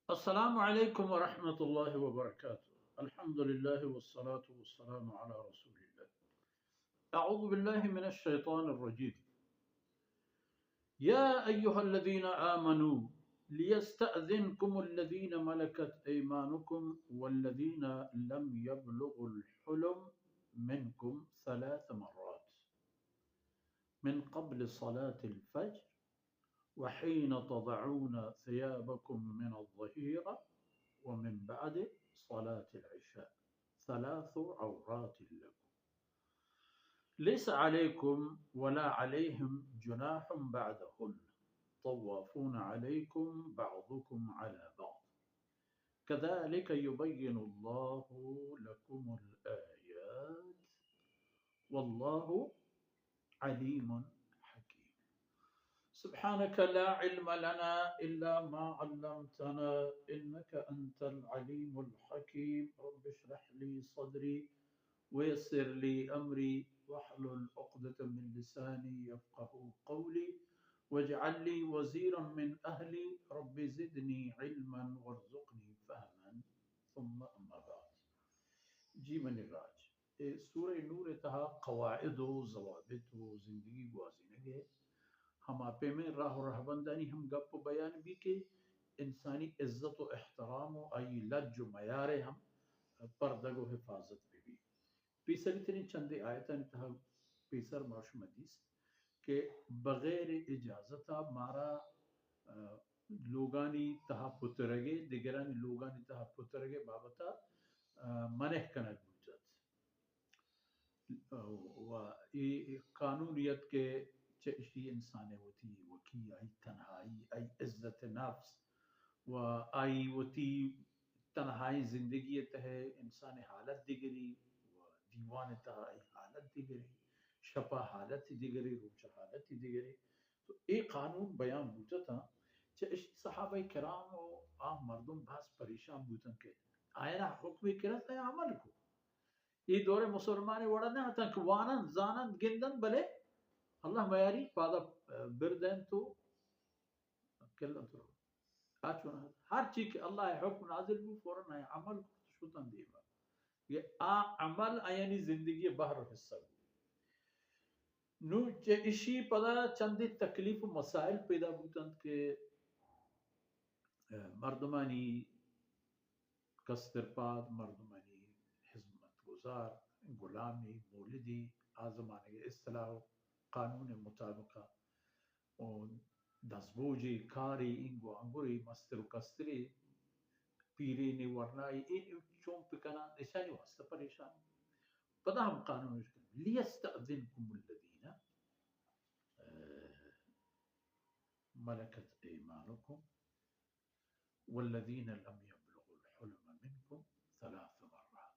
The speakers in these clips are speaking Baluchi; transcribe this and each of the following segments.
السلام عليكم ورحمة الله وبركاته. الحمد لله والصلاة والسلام على رسول الله. أعوذ بالله من الشيطان الرجيم. يا أيها الذين آمنوا ليستأذنكم الذين ملكت أيمانكم والذين لم يبلغوا الحلم منكم ثلاث مرات من قبل صلاة الفجر وحين تضعون ثيابكم من الظهيرة ومن بعد صلاة العشاء، ثلاث عورات لكم، ليس عليكم ولا عليهم جناح بعدهن، طوافون عليكم بعضكم على بعض، كذلك يبين الله لكم الآيات والله عليم حكيم. سبحانك لا علم لنا إلا ما علمتنا إنك أنت العليم الحكيم. رب اشرح لي صدري ويسر لي أمري واحلل عقدة من لساني يفقهوا قولي واجعل لي وزيرا من أهلي رب زدني علما وارزقني فهما. ثم أما بعد. جی منی راج، اے سورہ نور ءِ تہا قواعد و ضوابط و زندگی گوازینگ ءِ ہما پیمیں راہ و رہبندانی ہم گپ و بیان بی کہ انسانی عزت و احترام و آئی لج و میار ءِ ہم پردگ و حفاظت بہ بی۔ پیسری ترین چندے آیتانی تہا پیسر ما شما دیست کہ بغیر اجازت ءَ مارا، آ، لوگانی تہا پترگ ءِ، دگرانی لوگانی تہا پترگ ءِ بابت ءَ، آ، منع کنگ بوتت۔ و اے قانون ات کہ چہ اشی انسان ءِ وتی وکی، آئی تنہائی، آئی عزت نفس و آئی وتی تنہائی زندگی ءِ تہ ءَ انسان ءِ حالت دگری و دیوان ءِ تہا آئی حالت دگری، شپ ءَ حالت دگری، روچ ءَ حالت دگری۔ تو اے قانون بیان بوتتاں، چہ اشی صحابہ کرام و آ مردم باز پریشان بوتن کہ آیانا حکم کرت، آیا عمل کو۔ اے دور مسلمان وڑا نہ اتاں کہ وانن، زانن، گندن، بلے اللہ میاری پادا بردن تو کلن تو۔ آ چون ہر چی کہ اللہ حکم نازل بو، فوراً آیا عمل کو، شتن دیما۔ یہ آ عمل آیانی زندگی بہر و حصہ بو۔ نو چہ اشی پدا چندے تکلیف و مسائل پیدا بوتنت کہ، اہ، مردمانی کسترپاد، مردمانی ہزمتگزار، غلامی، مولدی، آ زمانگ ءِ اصطلاح و قانون ءِ مطابق ءَ، و دزبوجی، کاری، اینگو انگوری، مستر و کستری، پیرینی، ورنائی، اے چون بکنن، اشانی واسطہ پریشان۔ پدا ہم قانون اش کن، لیستأذنکم الذین، اہ، ملکت ایمانکم والذین لم یبلغوا الحلم منکم ثلاث مرات۔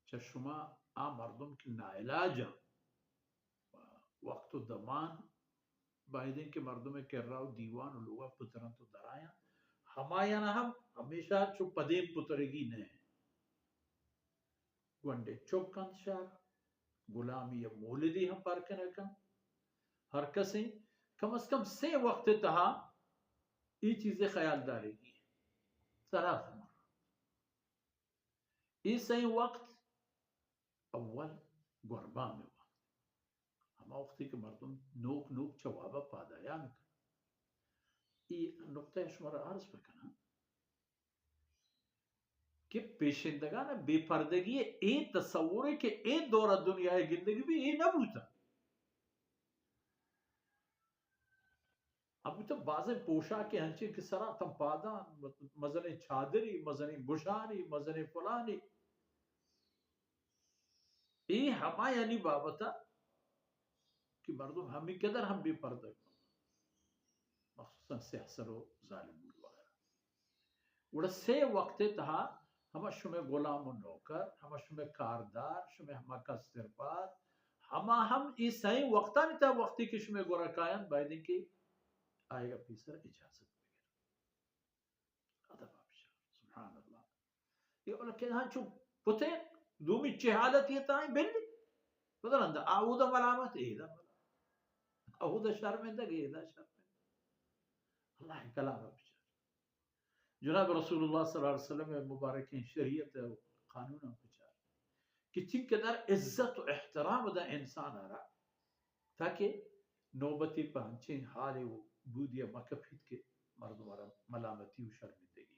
چہ شما آ مردم کہ ناعلاج انت، وقت و دمان بایدیں کہ مردم ءِ کرا و دیوان و لوگا پترنت و درائینت، ہمایان ہم ہمیشہ چو پدیم پترگی نہ انت۔ گونڈیں چک انت شر، غلامی یا مولدی ہم پر کنگ ءَ کنت۔ ہر کسیں کم از کم سے وقت ءِ تہا اے چیز ءِ خیال دارگی انت۔ ثلاث مرات۔ اے سئیں وقت، اول گوربام ءِ وقت، ہما وقتی کہ مردم نوک نوک چہ واب ءَ پادایان کنت۔ اے نقطہ ءَ شمارا عرض بکناں کہ پیشندگان ءِ بے پردگی ءِ اے تصورے کہ اے دور ءَ دنیا ءِ گندگی بی، اے نہ بوتگ۔ ابو تو بازیں پوشاکے ہنچیں کہ سرا تاں پاداں، مزنیں چادری، مزنیں گشانی، مزنیں فلانی۔ اے ہمایانی بابت ءَ کہ مردم ہمے قدر ہم بے پردہ، مخصوصاً سیاہ سر و ظالم بوت وغیرہ۔ گڑا سے وقت ءِ تہا ہما شمئے غلام و نوکر، ہما شمئے کاردار، شمئے ہما کسترپاد، ہما ہم اے سئیں وقتانی تہا وقتی کہ شمئے گورا کاینت، بایدیں کہ آیگا پیسر اجازت بگرنت۔ ادب ءَ بچار، سبحان اللہ۔ اے اولا کہ ہاں چو پتے دومی چہ حالتی تائیں بلی۔ بدل اند آودا ملامت، ایدا ملامت۔ آودا شرمندگ، ایدا شرمندگ۔ اللہ ءِ کلام ءَ بچار۔ جناب رسول اللہ صلی اللہ علیہ وسلم ءِ مبارکیں شریعت ءُ قانوناں بچار کہ چنکدر عزت ءُ احترام داں انسان ءَ را، تاکہ نوبتی پہ انچیں حالے ءُ بودی ءَ مہ کپیت کہ مردم ءَ را ملامتی ءُ شرمندگی